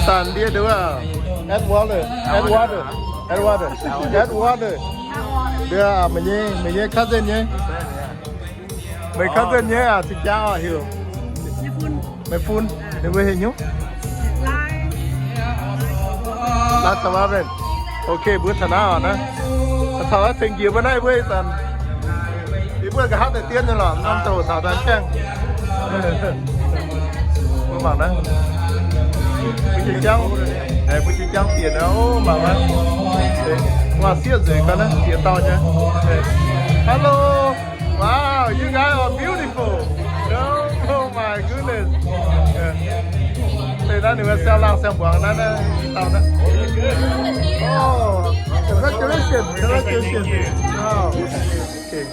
Danh ndiev nduov, Edward, Edward, Edward, Edward. Nduov, meih nyei, meih nyei cousin nyei. Meih cousin nyei aac, cing jaa oc heuc. Meih fun, ninh mbuo heuc nyungc. Laaix da'waav mienh. Ok, mbuo taux naaiv oc naaiv. Taux naaiv tengx njiec mbuo naaiv mbuo ih zanc. Yie mbuo nqa'haav deix dien nyei lorqc, norm doz taux daaih gaengh. Mbuo mangc naaiv. Mbuo jiex jangv, mbuo jiex jangv bieqc naaiv, o, mangc naaiv. Waac sieqv nzueic ga'naaiv, ziex dauh nyei. Hello. Wow, you guys are beautiful. Oh, oh my goodness. Deix naaiv ninh mbuo siang laangh siang mbuangz naaiv, naaiv dauh naaiv. Oh, congratulations, congratulations. Oh, okay.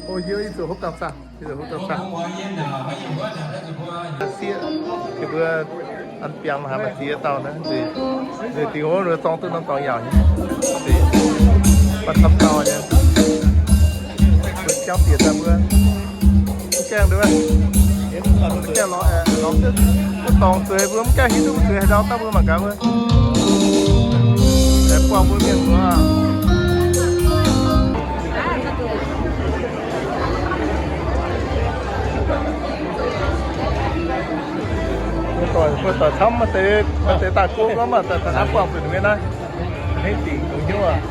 Oh, yie zuqc hopv dangh zaah. Sieqv, ninh mbuo an biangh haiz maaih ziex dauh naaiv, nzueic dingc hov, ninh mbuo zorng duqv norm dorngx yaauc nyei. Maaih camv dauh nyei. Mbuo jangv bieqc daaih mbuo. Mv gaengh nduov, mv gaengh lorz, lorz duqv dorngx zueiz, mbuo mv gaengh hiuv duqv mbuo zueiz haaix ndau, daaih mbuo mangc gaax mbuo. Aengx buangh mbuo mienh muoz. Mbuo doic, mbuo doic camv, maaih deix, maaih deix daaih go gorngv maaih daaih taux naaiv buangh zuqc ninh mbuo naaiv. Hneiv dingc dongh hnyouv aac.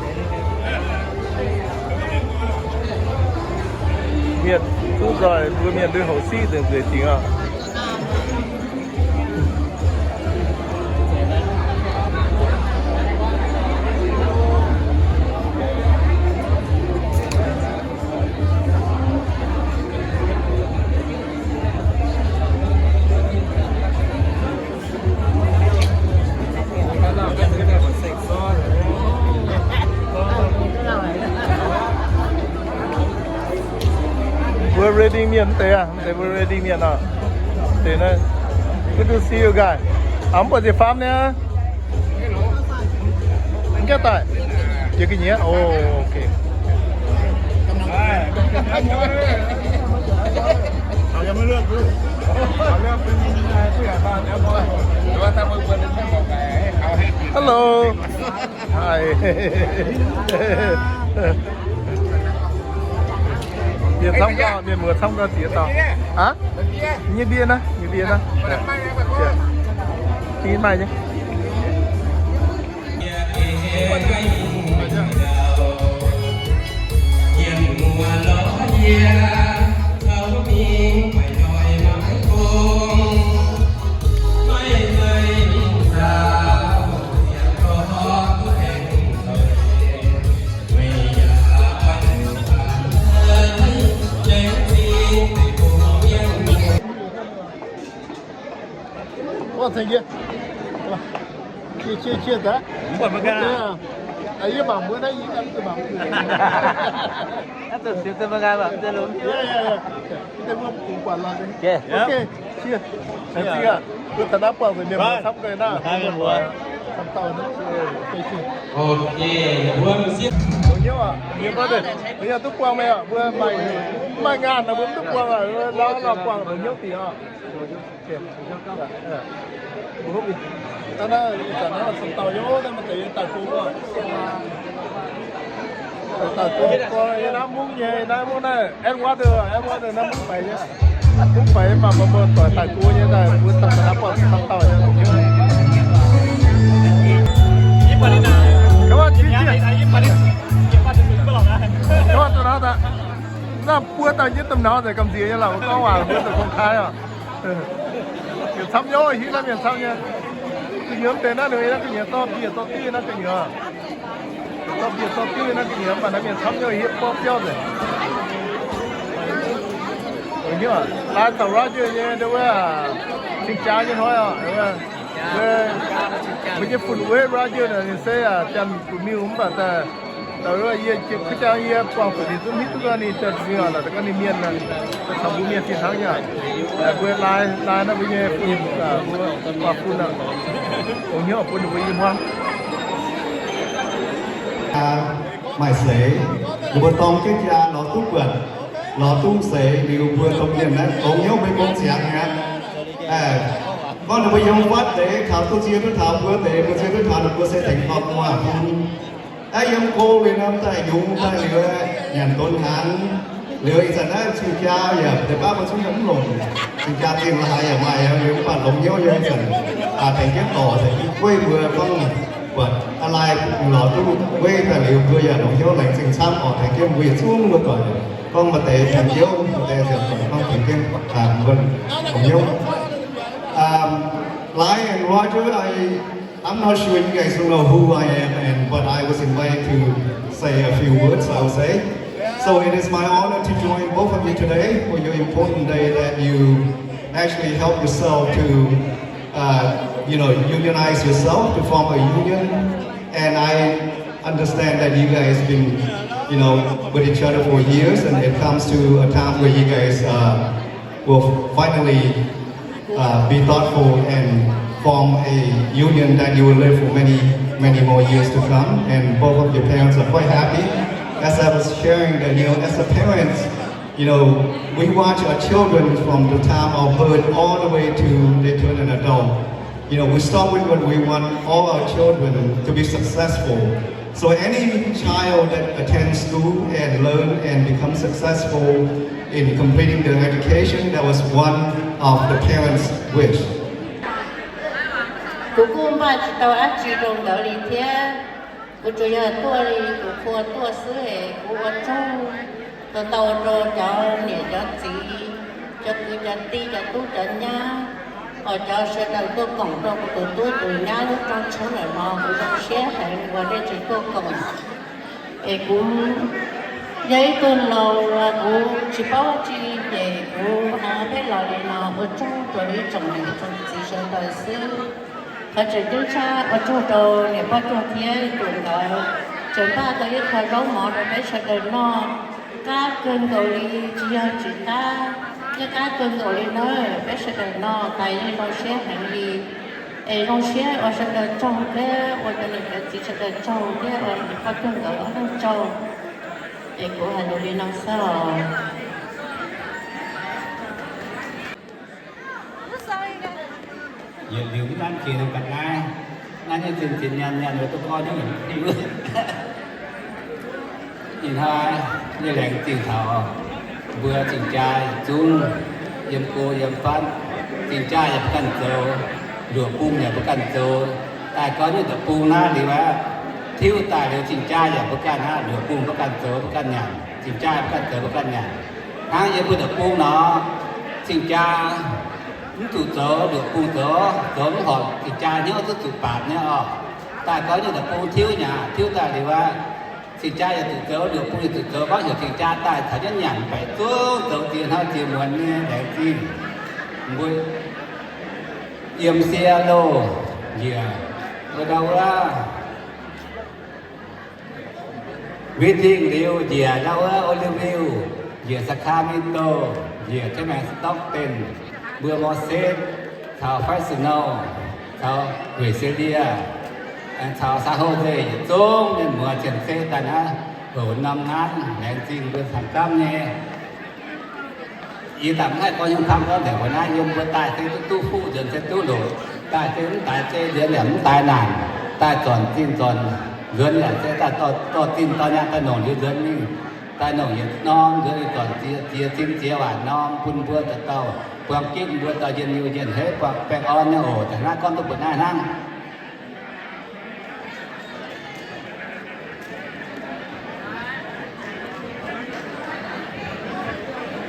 Mienh duqv nzoih mbuo mienh lui-houx siqv nzengc nzueic dingc oc. Mbuo Reading mienh mv deix aac, mv deix mbuo Reading mienh oc. Deix naaiv. Good to see you guys. Mv buatc nziex faam niaa. Mv gaengh daaih. Jiex ga'nyiec. Oh, okay. Hello. Hi. Mienh camv gau, mienh muoz camv gau ziex dauh. Aav? Nyei mbie naaiv, nyei mbie naaiv. Yie maaih nyei. Ov, ceng yie. Cie, cie, cie daaih. Mv buatc mbuo ganh aqv. Yie mangc mbuo naaiv, yie ganh zuqc mangc mbuo. Naaiv zuqc sienx duqv mbuo ganh mangc mbuo longx. Yie, yie, yie. Mv deix mbuo bungx buatc lorqc. Ok, cie. Laengz zingh aac. Mbuo taux naaiv buangh zuqc mienh muoz camv gau naaiv. Camv dauh naaiv. Ok, mbuo mv sieqv. Mbuo hnyouv aac, mienh mbuo deix, mbuo yaac duqv buangh meih aac. Mbuo maaih, maaih ngaanh nor mbuo mv duqv buangh aac. Lauh lauh buangh mbuo hnyouv dingc aac. Mbuo hopv ih zanc naaiv camv dauh nyei, naaiv maaih deix daaih go oc. Daaih go, go yiem naaiv mungv nyei, naaiv mungv naaiv Edward, Edward naaiv mungv faix nyei. Mungv faix mv baac mbuo, mbuo doic daaih go nyei, daaih mbuo daaih naaiv buangh camv dauh nyei. Come on, come on, naaiv buo dauh nyei domh nauz nzengc gamh nziex nyei lorqc, gorngv waac mbuo zoux kongx kai oc. Mienh camv nyei, hiuv naaiv mienh camv nyei. Gu'nyuoz mv deix naaiv ninh naaiv gu'nyuoz dorh bieqc dorh diuv naaiv gu'nyuoz. Dorh bieqc dorh diuv naaiv gu'nyuoz, mv baac naaiv mienh camv nyei, hiuv borqv biauv nzengc. Laai taux Roger nyei, nduov wuov, cing jaa nyei hnoi oc. Mbuo nyei fun-wei Roger naaic ninh se janx gu'miuh mv baac daaih, daaih yie jiex kuv jang yie buangh zuqc ninh zungv hiuv duqv gorngv ninh janx gu'miuh oc, daaih gorngv ninh mienh, daaih caux mbuo mienh fih hnangv nyei. Mbuo laai, laai naaiv mbuo nyei fun, mbuo buangh fun oc. Ong hnyouv bun ninh mbuo i hmuangv. Maaih seix, ninh mbuo dorng jienv jaa lorz duqv buatc, lorz duqv seix liuz mbuo domh mienh naaiv ong hnyouv mbuo gong ziangx mi'aqv. Gorngv ninh mbuo yiem fatv deix taux duqv nzie duqv taux mbuo deix, mbuo nzie duqv taux ninh mbuo se tengx gorngv muoz bun. Aeqv, yiem go liuz norm daaih nyungc daaih liuz, nyanc donx hnaangx liuz, ih zanc naaiv cing-jaa yaac deix baav mbuo zungv yaac mv longc. Cing-jaa zingh la'haaix yaac maaih liuz, mv baac longx hnyouv yiem ih zanc tengx jienv dorc tengx jienv gueiv mbuo gorngv buatc a'laaih lorz duqv weiv daaih liuz, mbuo yaac longx hnyouv laengz zingh camv oc. Tengx jienv mbuo yietc zungv mbuo doic gorngv maaih deix tengx jienv, maaih deix ziouc gorngv tengx jienv mbuo longx hnyouv. Um, Lai and Roger, I, I'm not sure you guys know who I am, and but I was invited to say a few words, I would say. So it is my honor to join both of you today for your important day that you actually help yourself to, uh, you know, unionize yourself to form a union. And I understand that you guys been, you know, with each other for years, and it comes to a time where you guys, uh, will finally uh, be thoughtful and form a union that you will live for many, many more years to come. And both of your parents are quite happy. As I was sharing, that, you know, as a parents, you know, we watch our children from the time of birth all the way to they turn an adult. You know, we start with what we want all our children to be successful. So any child that attends school and learn and become successful in completing their education, that was one of the parents' wish. กูกูไม่知道 อาชีพ ตรงไหนเลย เทียบ กูจะยอมตัวเลย กูควรตัวซื้อ กูว่าจ้อง ตัวโต ตัวจ๋อ เนี่ย จ๋อ จี๋ จ๋อ คือ จ๋อ ตี้ จ๋อ ตู้ จ๋อ ย่า oix caux sawv daws tuov kongc rau kuv duqv duqv nyei lov zong cuotv la'maah, kuv sienx haic, mbuo deix zuqc tuov kongc. Eix kuv yiem dunh loz, kuv qiex bouv jiex, eix kuv hnangv beiv lorz liuz nor, mbuo zong zuqc liuz zong naaic zong ziqc sawv daws siv. Koi zeix jienv qaqv oix zuqc dongh nyei baav juoh tiev duqv nqoi, zeix baav dongh yie koi zouv mov dongh beiv sawv daws nor. Gaav gengh nqox li, ziex yangh ziex daav, yie gaav gengh nqox li naaiv, beiv sawv daws nor, daaih yie longc sienx haic li. Eix longc sienx oix sawv daws zong diev, oix dongh ninh gaax ziqc sawv daws zong diev, oix baav juoh nqoi oix longc zong. Eix kuv haic liuz li nor sou. Yietc liuz mv nanv jiex nor ga'naaiv, naaiv nyei zinh zinh nyaanh nyaanh weic duqv gorn nyei mv hiuv. Ih hnoi yie laengz zingh taux mbuo cing-jaa zungv yiem go yiem fatv, cing-jaa yaac mbuo ganh zoux, luoqc bung yaac mbuo ganh zoux. Daaih gorngv nyungc deic-bung naaiv liuz aqv, tiuv daaih liuz cing-jaa yaac mbuo ganh aqv, luoqc bung mbuo ganh zoux mbuo ganh nyanc, cing-jaa mbuo ganh zoux mbuo ganh nyanc. Hnangv yie mbuo deic-bung nor, cing-jaa mv zuqc zoux, luoqc bung zoux, zoux mv horpc cing-jaa hnyouv duqv zuqc baatc nyei oc. Daaih gorngv nyungc deic-bung tiuv nyei aqv, tiuv daaih liuz aqv, cing-jaa yaac zuqc zoux, luoqc bung yaac zuqc zoux, gorngv heuc cing-jaa daaih caux jienv nyanc baeqc zungv zoux ziex hnoi ziex muonz nyei laengz zingh mbuo yiem sie loh njiec wuov ndau wuov Reading liuz njiec ndau wuov Oakville, njiec Sacramento, njiec Houston, Stockton, mbuo Merced, caux Fresno, caux Visalia, caux San Jose yietc zungv mienh muoz cien-ceqv daaih naaiv houc norm naaiv laengz zingh mbuo caux gamv nyei. Yie daaih mv haih gorngv hnyouv camv gorngv nzengc mbuo naaiv yiem mbuo daaih se duqv duqv fuqv nzuonx se duqv loc, daaih se mv daix zei nzuonx yaac mv daix naanc, daaih zornc zinh zornc nzuonx yaac se daaih dorh zinh dorh nyaanh daaih longc liuz nzuonx mingh, daaih longc yietc norm nzuonx mingh zornc ziex zinh ziex waac norm bun mbuo dauh dauh buang gitv mbuo dauh njien-youh njien-heiv buang baengh orn nyei oc. Daaih naaiv gorngv duqv mbuoqc naaiv hnangv.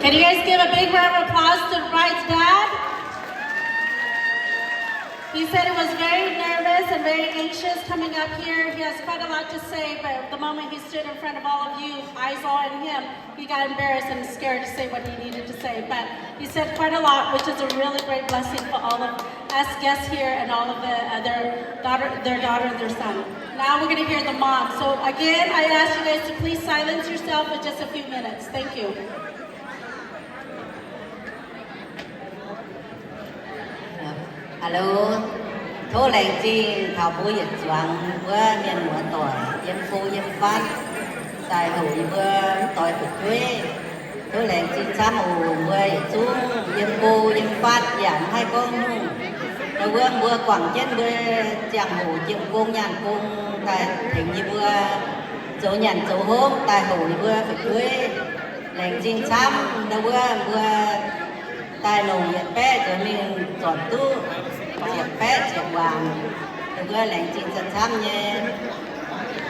Can you guys give a big round of applause to Bride's dad? He said he was very nervous and very anxious coming up here. He has quite a lot to say, but the moment he stood in front of all of you, eyes all on him, he got embarrassed and scared to say what he needed to say. But he said quite a lot, which is a really great blessing for all of us guests here and all of the other daughter, their daughter and their son. Now we're gonna hear the mom. So again, I ask you guys to please silence yourself for just a few minutes. Thank you. Hello. Tov laengz zingh taux mbuo yietc zuangx wuov mienh muoz doic yiem go yiem fatv, daaih houc yie mbuo mv doix fu'jueiv. Tov laengz zingh camv oc. Mbuo yietc zungv yiem go yiem fatv yaac mv haih gorngv nyungc. Wuov mbuo guangc jienv mbuo ziangh hoc jiem gong nyaanh gong daaih tengx yie mbuo zoux nyanc zoux hopv daaih hoc yie mbuo fu'jueiv. Laengz zingh camv ndau wuov mbuo daaih longc yietc baeqv nzuonx mingh zornc duqv ziepc baeqv ziepc waanc. Ndau wuov laengz zingh camv-camv nyei,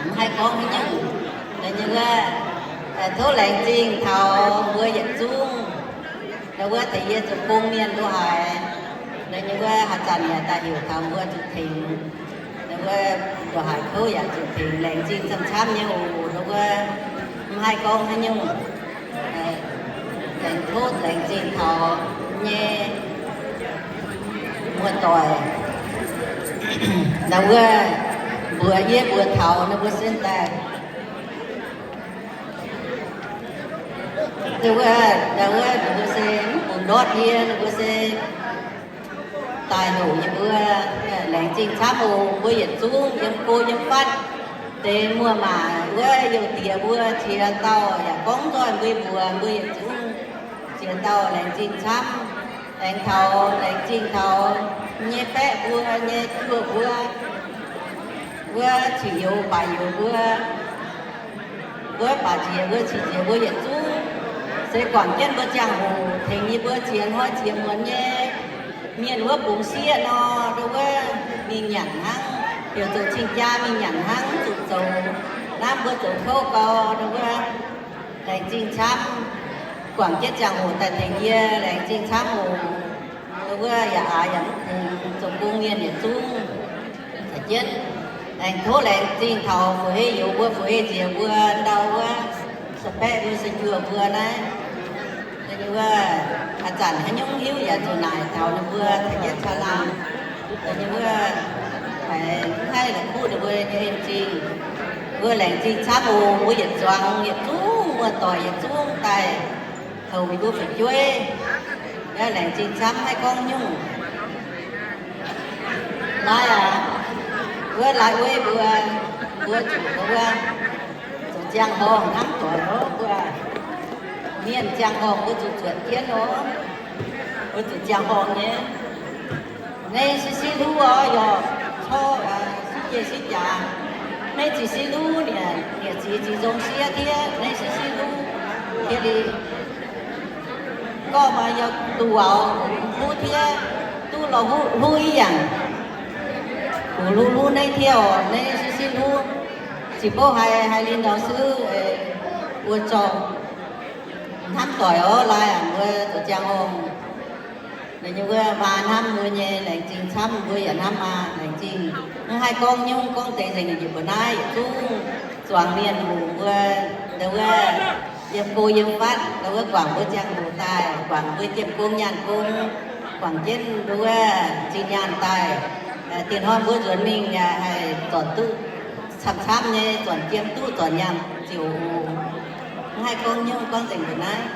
mv haih gorngv haaix nyungc. Ndau nyei wuov, tov laengz zingh taux mbuo yietc zungv. Ndau wuov tengx yie zoux gong mienh lo haic. Ndau nyei wuov haaix zanc yaac daaih heuc taux mbuo zuqc tengx. Ndau wuov ndongc haaix kouv yaac zuqc tengx, laengz zingh camv-camv nyei oc. Ndau wuov mv haih gorngv haaix nyungc. Aengx tov laengz zingh taux nyei muoz-doic. Ndau wuov mbuox yie mbuox taux ninh mbuo sin daaih. Ndau wuov, ndau wuov ninh mbuo se mv bungx ndortv yie, ninh mbuo se daaih hoc yie mbuo. Laengz zingh camv oc. Mbuo yietc zungv yiem go yiem fatv deix muoz-maac wuov youh diex mbuo ziex dauh yaac gorngv nzoih mbuo mbuox mbuo yietc zungv ziex dauh laengz zingh camv. Aengx taux laengz zingh taux nyei baeqv mbuo nyei juoh mbuo, wuov cing youz baac youz mbuo, wuov baac nziex mbuo cing nziex mbuo yietc zungv se guangc jienv mbuo ziangh hoc tengx yie mbuo ziex hnoi ziex muonz nyei mienh wuov bungx sieqv nor, ndau wuov mingh nyanc hnangv, heuc zoux cing-jaa mingh nyanc hnangv, zuqc zoux naaiv mbuo zoux kouv gau, ndau wuov laengz zingh camv. Guangc jienv ziangh hoc daaih tengx yie laengz zingh camv oc. Ndau wuov yaac aax yaac mv kungx, zoux gong mienh yietc zungv caux jienv. Aengx tov laengz zingh taux fu'hei youz mbuo, fu'hei nziex mbuo, ndau wuov, se baeqv mbuo, se juoh mbuo naaiv. Wuov haaix zanc haaix nyungc hiuv yaac zuqc naaic taux ninh mbuo caux jienv caa laangh. Wuov haiz mv haih la'kuqv ninh mbuo nyei en-zingh. Mbuo laengz zingh camv oc. Mbuo yietc zuangx yietc zungv muoz-doic yietc zungv daaih houx mbuo fu'jueiv. Laengz zingh camv, mv haih gorngv nyungc. Naaiv aac, wuov Lai Wei mbuo, mbuo zuqc wuov, zuqc ziangh horngh hnangv doic oc. Mbuo mienh ziangh horngh mbuo zuqc zuotc jienv oc. Mbuo zuqc ziangh horngh nyei. Naaiv sieqv sieqv hluv oc, yaac corc sieqv jiex sieqv jaax. Naaiv ziex sieqv hluv, ninh ziex ziex nzong sieqv tiev. Naaiv sieqv sieqv hluv, tiev li gorngv maaih yaac duqv wuov hluv tiev, duqv lorz hluv, hluv ih yangh. Hluv hluv hluv naaiv tiev oc, naaiv sieqv sieqv hluv. Ziouc bouv haiz, haiz linh dorh suiv wuov zorngh hnamv doic oc. Lai aac, mbuo zoux ziangh horngh, ninh nyei wuov maa hnamv mbuo nyei, laengz zingh camv, mbuo yaac hnamv maa laengz zingh. Mv haih gorngv nyungc, gorngv deix nzengc, yie mbuo naaiv yietc zungv zuangx mienh hoc mbuo, ndau wuov yiem go yiem fatv, ndau wuov guangc mbuo ziangh hoc daaih, guangc mbuo jiem gong nyaanh gong, guangc jienv ndau wuov zinh nyaanh daaih. Dinh hnoi mbuo nzuonx mingh yaac haih zornc duqv camv-camv nyei, zornc jiem duqv, zornc nyaanh ziouc oc. Mv haih gorngv nyungc, gorngv nzengc mbuo naaiv.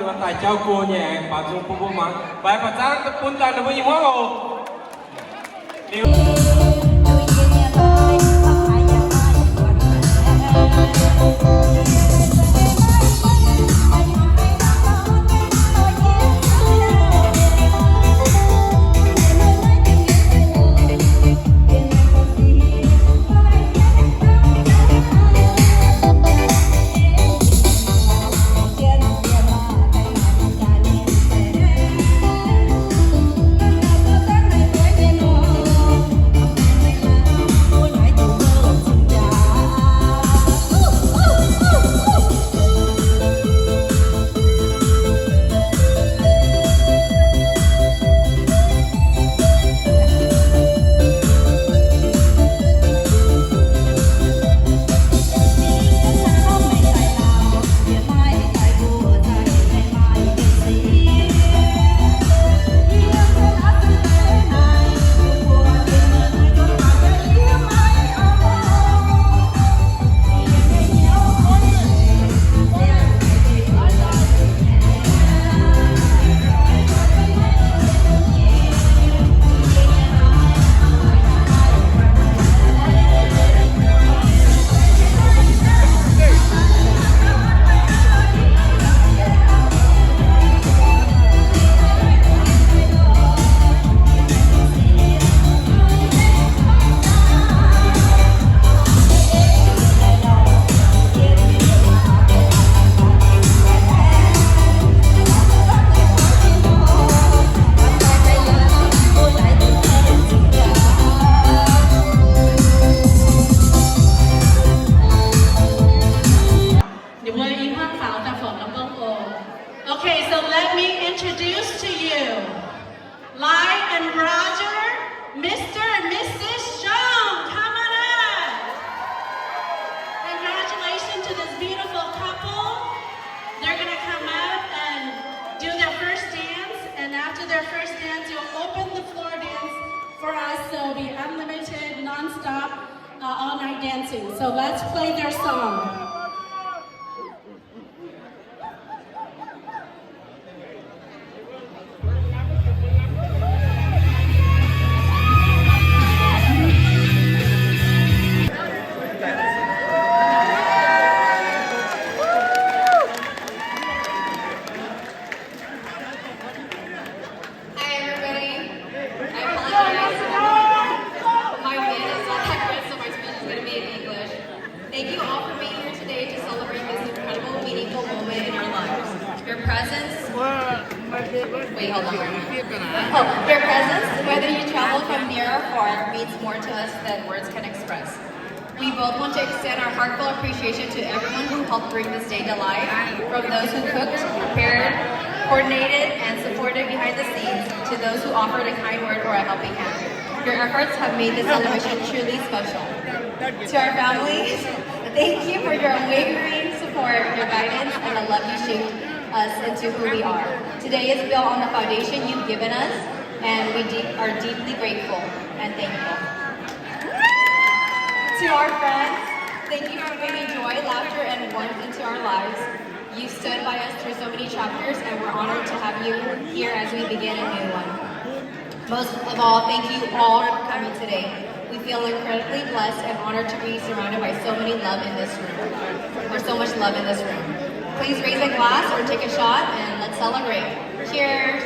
Daaih jauv go nyei, baaux nzung bun mbuo mangc. Mbaix ba'zangv bun daaih ninh mbuo i hmuangv oc. Ninh mbuo i hmuangv faaux daaih fongc norm bung oc. Okay, so let me introduce to you Lai and Roger, Mister and Missus Zhang. Come on up. Congratulations to this beautiful couple. They're gonna come up and do their first dance, and after their first dance, you'll open the floor dance for us. So it'll be unlimited, non-stop, uh, all night dancing. So let's play their song. Hi, everybody. I apologize. My Vietnamese is not that great, so my speech is gonna be in English. Thank you all for being here today to celebrate this incredible, meaningful moment in our lives. Your presence, wait, hold on. Oh, your presence, whether you travel from near or far, means more to us than words can express. We both want to extend our heartfelt appreciation to everyone who helped bring this day to life, from those who cooked, prepared, coordinated, and supported behind the scenes, to those who offered a kind word or a helping hand. Your efforts have made this celebration truly special. To our families, thank you for your unwavering support, your guidance, and the love you shaped us into who we are. Today is built on the foundation you've given us, and we de- are deeply grateful and thankful. To our friends, thank you for bringing joy, laughter, and warmth into our lives. You've stood by us through so many chapters, and we're honored to have you here as we begin a new one. Most of all, thank you all for coming today. We feel incredibly blessed and honored to be surrounded by so many love in this room, or so much love in this room. Please raise a glass or take a shot and let's celebrate. Cheers!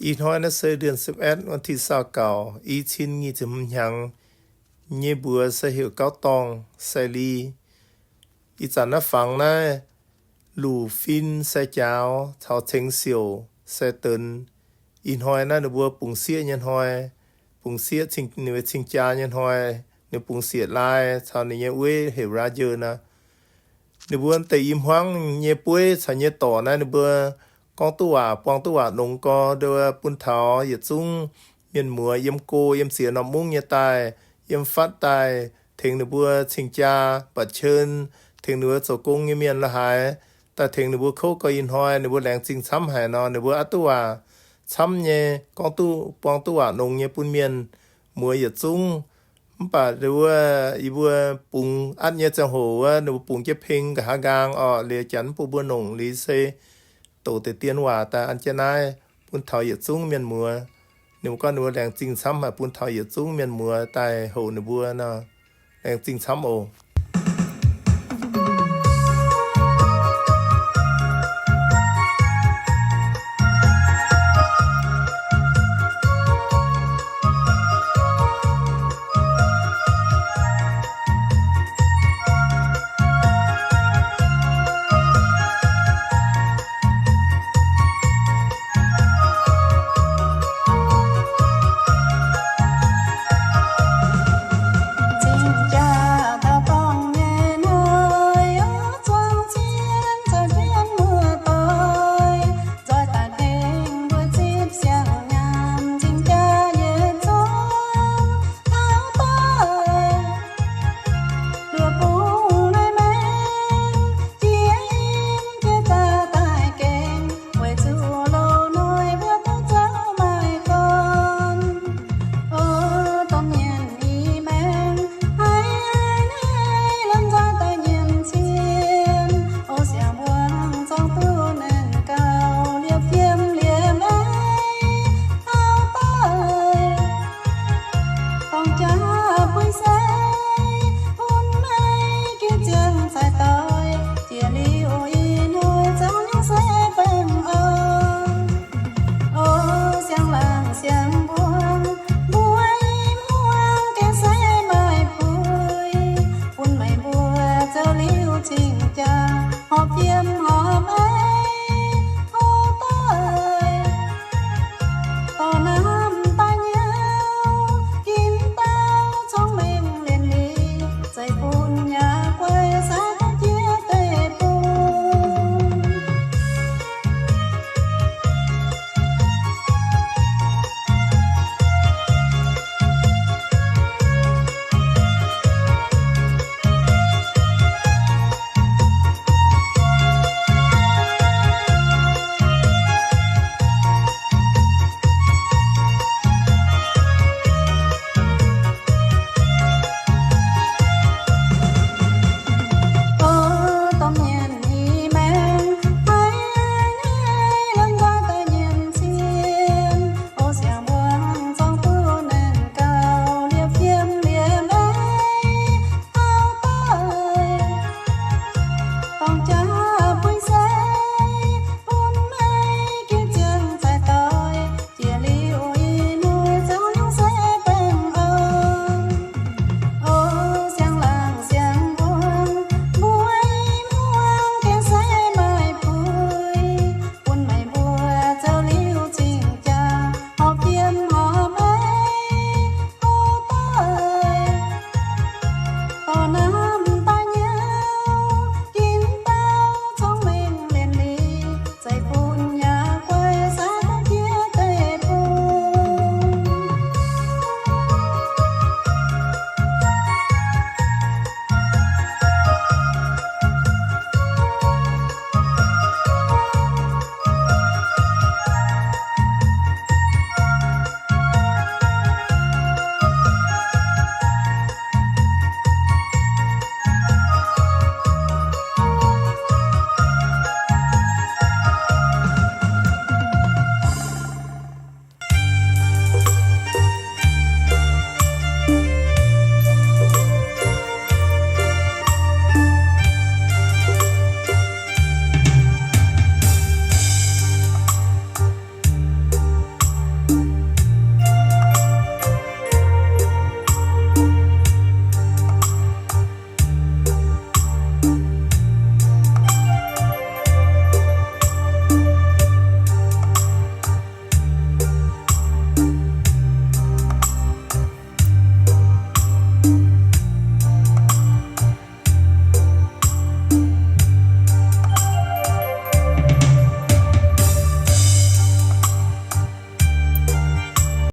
Ih hnoi naaiv se เดือนสิบเอ็ด วันที่ซาวเก้า i cin nyic ziepc hmz hnyangx nyei mbuox se heuc gauv dorngh sai li. Ih zanc naaiv fangx naaiv Luc Fin sai jaaux caux Ceng Siouc sai deix. Ih hnoi naaiv ninh mbuo bungx sieqv nyei hnoi, bungx sieqv cing, ninh mbuo cing-jaa nyei hnoi, ninh bungx sieqv lai caux ninh nyei weiv heuc ราเยอร์ nor. Ninh mbuo deix i hmuangv nyei bueiv caux nyei dorc naaiv ninh mbuo gorngv duqv waac, buang duqv waac nongx gorx, nduov bun taux yietc zungv mienh muoz yiem go, yiem ziex norm mungv nyei daaih, yiem fatv daaih, tengx ninh mbuo cing-jaa, ba'qv qen, tengx ninh mbuo zoux gong nyei mienh la'haaix, daaih tengx ninh mbuo kouv gau ih hnoi, ninh mbuo laengz zingh camv haic nor, ninh mbuo aqv duqv waac camv nyei, gorngv duqv, buang duqv waac nongx nyei bun mienh muoz yietc zungv. Mv baac wuov, yie mbuo bungx atv nyei ziangh hoc wuov, ninh mbuo bungx jienv peng nqa'haav nqaang orqc, liuz janx mv bun mbuo nongc liuz se doqc deix dien waac daaih an jienv naaiv bun taux yietc zungv mienh muoz. Ninh mbuo gorngv ninh mbuo laengz zingh camv haic bun taux yietc zungv mienh muoz daaih houc ninh mbuo nor. Laengz zingh camv oc.